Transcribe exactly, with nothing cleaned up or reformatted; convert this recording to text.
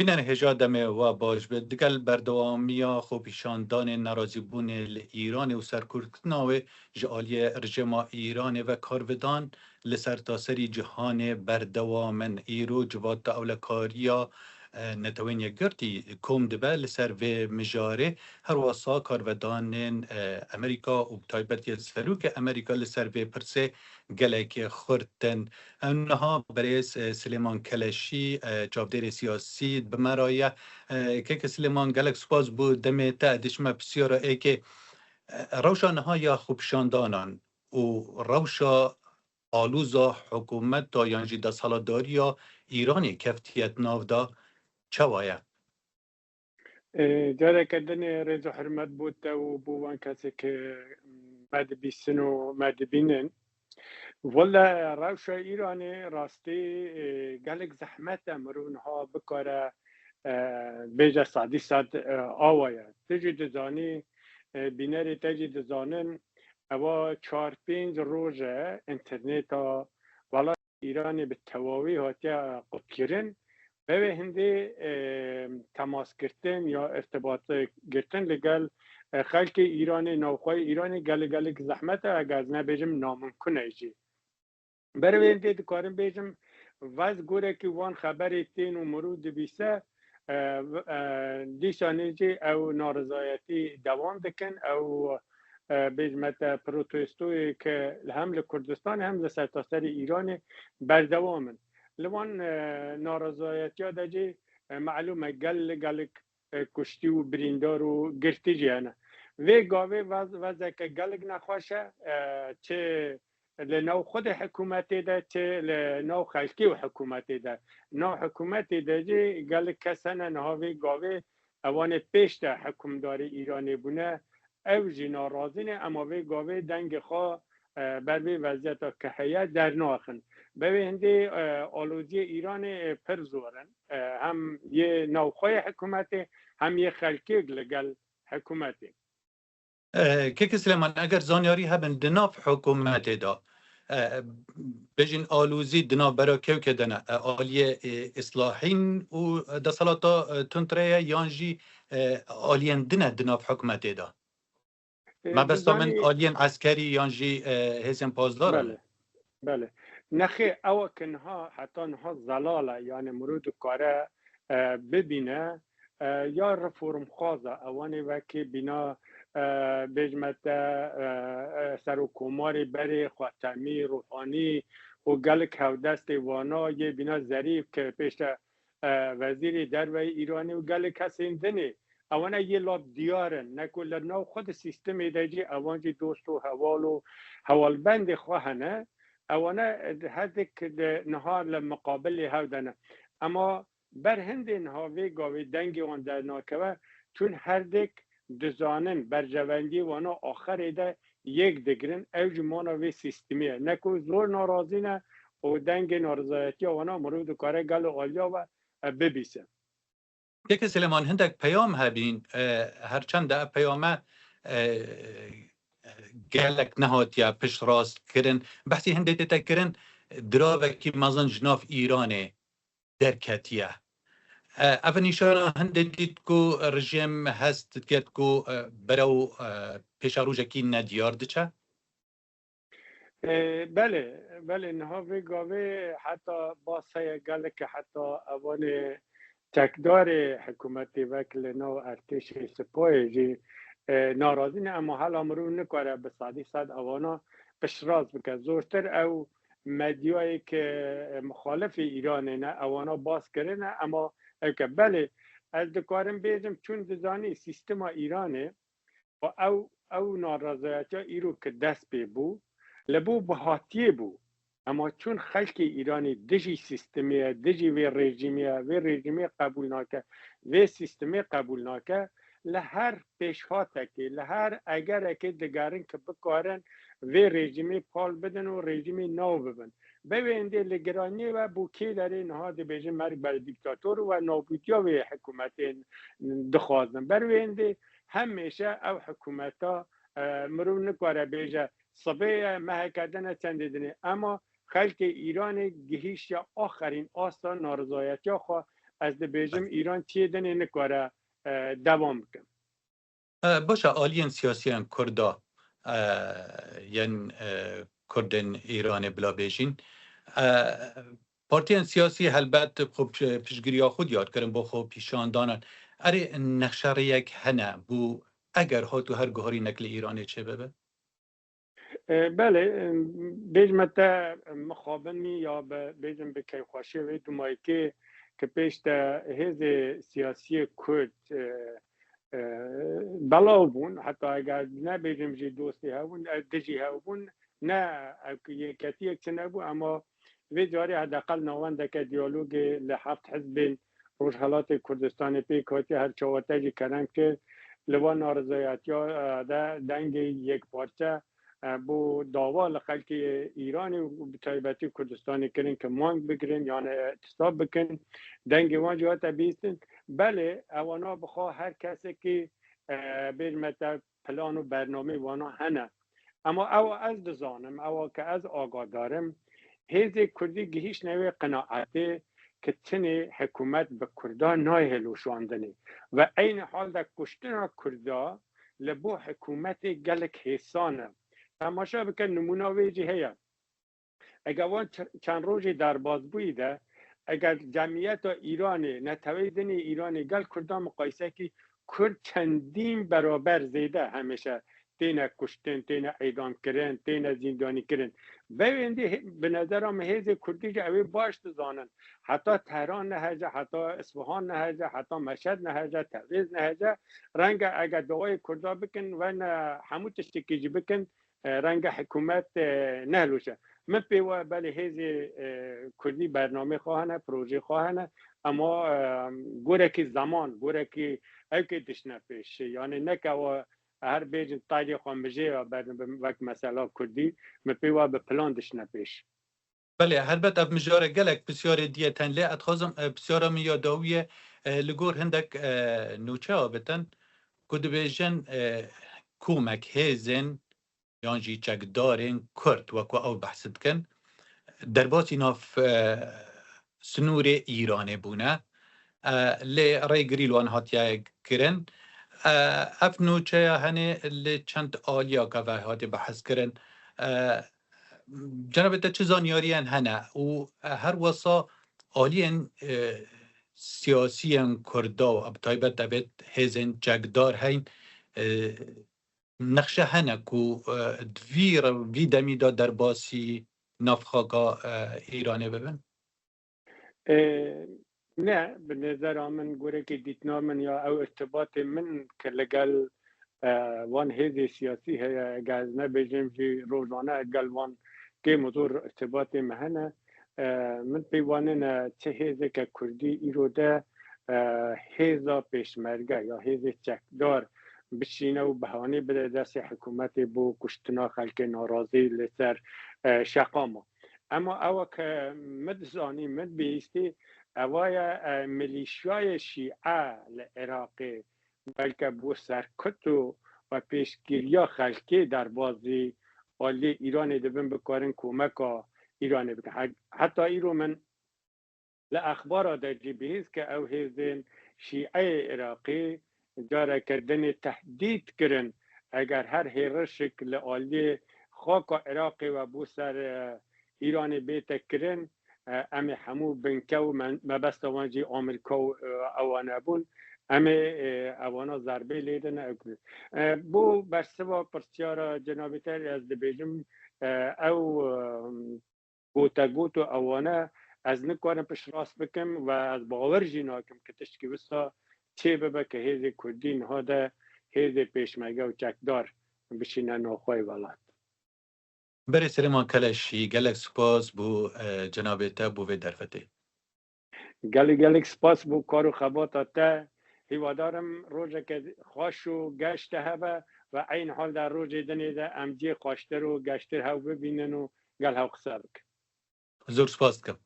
Bînerê hêja demê we baş be. Digel berdewamiya xwepîşandanên nerazîbûnê li Îranê û serkûrkirina wê ji aliyê rejîma Îranê ve karvedan li sertaserî cîhanê berdewam in. Îro Civata Ewlekariya, e, Netewên Yekgirtî kom dibe li ser vê mijarê. Her wesa karvedanên, e, Amerîka û bi taybetiye serokê Amerîka li ser vê pirsê gelekî xurt in. Ew niha berêz, e, Silêman Keleşî, e, çavdêrê siyasî bi me re ye. E, keke Silêman, gelek spas bo demê te. Dişme pisyara êkê, e, rewşa niha ya xwepişandanan û rewşa alûza hikûmeta yan jî desthilatdariya Îranê keftiye di nav de çawa ye? Ê, careke dinê rêz û hurmet bo te û bo wan kesê ke me dibîsin û me dibînin. Wele rewşa Îranê rastî, ê, gelek zehmet e mirov niha bikare, e, bêje sedî sed, e, awa ye. Tu jî dizanî, e, bînerê te jî dizanin, ewa çar pênc roj e înterneta welat Îranê bi tewawî hatiye qutkirin. Bi vê hindê, e, temas girtin ya irtibat girtin li gel, e, xelkê Îranê, navxweyê Îranê gelek gelek zehmet e, eger ez nebêjim namimkun e jî. Ber vê hindê dikarim bêjim, vez gorekî wan xeberê tên û mirov dibîse, e, v-, e, dîsanê jî ew narizayetî dewam dikin, ew, e, bêjme te protestoyê ke hem li Kurdistanê hem li sertaserî Îranê berdewam in. Li wan, e, narizayetiya de jî, e, melûm e gel, gelek, e, kuştî û birîndar û girtî jî hene. Vê gavê vez-, vezeke gelek nexweş e, e, çi li nav xwedê hikûmetê de, çi li nav xelkê û hikûmetê de. Nav hikûmetê de jî gelek kes hene niha vê gavê ewanê pêş de hikûmdarê Îranê bûne, ew jî narazî ne, ema vê gavê dengê xwe, e, ber vê veziyeta ke heye dernaxin. Bi vê hindê, e, aloziyê Îranê, e, pir zor in. E, hem yê navxweyê hikûmetê, hem yê xelkê li gel hikûmetê. E, Keke Silêman, eger zanyarî hebin di nav hikûmetê de, e, bêjin alozî di nav bera kewkê de ne, e, aliyê, e, îslahîn û desthilata, e, tundre ye yan jî, e, aliyên din e di nav hikûmetê de? E, Mebesta min dizanî aliyên eskerî yan jî, e, hêzên pazdar in. Belê. Belê. Nexê ew e ke niha, heta niha zelal e, yani mirov dikare, e, bibîne, e, ya reformxwaz e, ewanê wekî bîna, e, bêjme te, e, e, serokkomarê berê Xwetemî, Ruhanî û gelek hevdestê wana yê bîna Zerîf ke pêşte, e, wezîrê derveyê Îranê û gelek kesên dinê. Ewana yê lab diyar in. Neko li nav xwe di sîstemê de jî ewan jî dost û heval û hewalbendê xwe hene. Ewana, e, herdik di niha li miqabilê hev de ne. Ema ber hindê niha vê gavê dengê wan dernakeve, çûn herdik dizanin berjewendiyê wana axirê de yek digirin, ew jî mana vê sîstemê ye. Neko zor narazî ne û dengê narizayetiya wana mirov dikare gelo aliya we, e, bibîse. Keke Silêman, hindek peyam hebîn, e, her çend ev peyame, e, gelek nehatiye piştrast kirin. Behsî hindê tête kirin, diravekî mezin ji nav Îranê derketiye. E, ev nîşana hindê dît ku rejîm hest diket ku, e, berew, e, pêşerojekî nediyar diçe? E, belê, belê, niha vê gavê heta bas heye gelek heta evanê çekdarê hikûmetê wek li nav ertêşê sipayê jî, e, narazî ne, ema hela mirov nikare bi sedî sed evana piştrast bike. Zortir ew medyayê ke, e, muxalifê Îranê ne, ewana bas kirine, ema eke belê, ez dikarim bêjim, çûn dizanî sîstema Îranê, û ew, ew narazayetiya îro ke dest pê bû, li bo bihatiyê bû. Ema çûn xelkê Îranê dijî sîstemê ye, dijî vê rejîmê ye, vê rejîmê qebûl nake, vê sîstemê qebûl nake, li her pêşhatekê, li her egerekê digerin ke bikarin vê rejîmê pal bidin û rejîmê nav bibin. Bi wê hindê li giraniyê we bo kê derê niha dibêjin merg ber dîktator û we nabûtiya vê hikûmetê dixwazin. Ber wê hindê hemêşe ew hikûmeta, e, mirov nikare bêje sibê ye, meheke din e, çendê din e. Ema xelkê Îranê gihîştiye axerîn asta narizayetiya xwe, ez dibêjim Îran çiyê dinê nikare, e, dewam bikin. E, baş e, aliyên siyasiyên Kurda, e, yên, e, Kurdên Îranê bila bêjîn, e, partiyên siyasî helbet xwe pi-, piştgiriya xwe diyar kirin bo xwe pîşandanan. Erê, nexşeriyek hene bû eger hat û her guherînek li Îranê çêbibe? E, belê, e, bêjme te mixabin mî ya bi, bêjim bi keyfxweşiyê wê dumayîkê ki pêş de hêzê siyasiyê Kurd, e, e, belav bûn, heta eger nebêjim jî dostê hev bûn, e, dijî hev bûn, ne ew ki yeketiyek çi nebû, ema vê carê hedeqel navendeke diyalogê li heft hizbên Rojhelatê Kurdistanê pêk hatiye, her çawa te jî kerem kir, li van narizayetiya, e, de dengê yekparçe, e, bo dawa li xelkê Îranê û bi taybetî Kurdistanê kirin ki mang bigirin, yan, e, îtisab bikin, dengê wan jî hate bihîstin. Belê, ewana bi xwe her kesekî, e, bêjme te plan û bernameyê wana hene. Ema ewa ez dizanim, ewa ke ez agadar im, hêzê Kurdî gihîştine wê qenaetê ki tinê hikûmet bi Kurda nayê hilweşandinê ve eynî hal de kuştina Kurda li bo hikûmetê gelek hêsan e. Temaşe bike, nimûna wê jî heye. Eger wan ç-, çend rojê derbazbûyî de, eger cemiyeta Îranê, neteweyê din ê Îranê gel Kurdan miqayise kî, Kurd çendîn beraber zêde hemêşe têne kuştin, têne îdamkirin, têne zîndanîkirin. Vê wêndî hê-, bi nezera min hêzê Kurdî jî ew ê baş dizanin. Heta Tehran nehece, heta Isfahan nehece, heta Meşed nehece, Tebrîz nehece, renge eger dawayê Kurda bikin, ve ne hemû tiştekî jî bikin, e, renge hikûmet, e, nehilûşe. Min pê wa belê hêzê, e, Kurdî bernamê xwe hene, projê xwe hene, ema, e, gorekî zeman, gorekî ewkê dişine pêş. Yanî neke wa her bêjin taydê xwe mijê ya ber-, wek mesela Kurdî, min pê wa bi plan dişine pêş. Belê, helbet ev mijare gelek pisyarê diye ten lê, ez dixwazim, e, pisyara min ya dawiyê, e, li gor hindek, e, nûçeya bitin, ku dibêjin, e, komek hêzên yan jî çekdarên Kurd, wek ku ew behs dikin, derbasî nav, e, sinûrê Îranê bûne. E, lê rêgirî li wan hatiye kirin. E, ev nûçeya henê li çend aliyaka ve hatiye behs kirin. E, Cenabê te çi zanyariyên hene û, e, her wesa aliyên, e, siyasiyên Kurda û bi taybet devêt hêzên çekdar heyn, e, nexşe hene ku, e, di vî re-, vî demî de derbasî navxaka, e, Îranê bibin? E, ne, bi nezera min, gorekê dîtina min ya ew irtibatê min ke li gel, e, van hêzê siyasî heye, eger ez nebêjim jî rojane ez gel van kêm û zor irtibatê me hene. E, min pê wa nîne çi hêzeke Kurdî îro de, e, hêza pêşmerge ya hêzê çekdar bişîne û behanê bide destê hikûmetê bo kuştina xelkê narazî li ser, e, Şeqama. Ema ewa ke min dizanî, min bihîstî, ewa ye, e, milîşyayê şîe li Iraqê, belke bo serkut û, û pêşgiriya xelkê derbazî aliyê Îranê dibin, bikarin komeka Îranê bikin. He-, heta îro min li exbara de jî bihîst ke ew hêzên şîeyê Iraqî careke dinê tehdîd kirin, eger her hêrişik li aliyê xaka Iraqê ve bo ser, e, Îranê bête kirin, e, em ê hemû binke û me-, mebesta wan jî Amerîka û, e, ewane bûn. Em ê, e, ewana zerbê lêdin, ew kirin. E, bo bersiva pirsyara cenabê te ez dibêjim, e, ew, e, gotegot û ewane ez nikarim piştrast bikim ve ez bawer jî nakim ke tiştkî wisa çê bibe ke hêzê Kurdî niha de hêzê pêşmerge û çekdar bişîne navxweyê welat. Berê Silêman Keleşî, gelek spas bo, e, cenabê te bo vê derfetê. Gelek gelek spas bo kar û xebata te. Hîwadar im rojeke xweş û geş te hebe ve eyn hal de rojê dinê de em cihê xweştir û geştir hew bibînin û gel hew qise bikin. Zor spas dikim.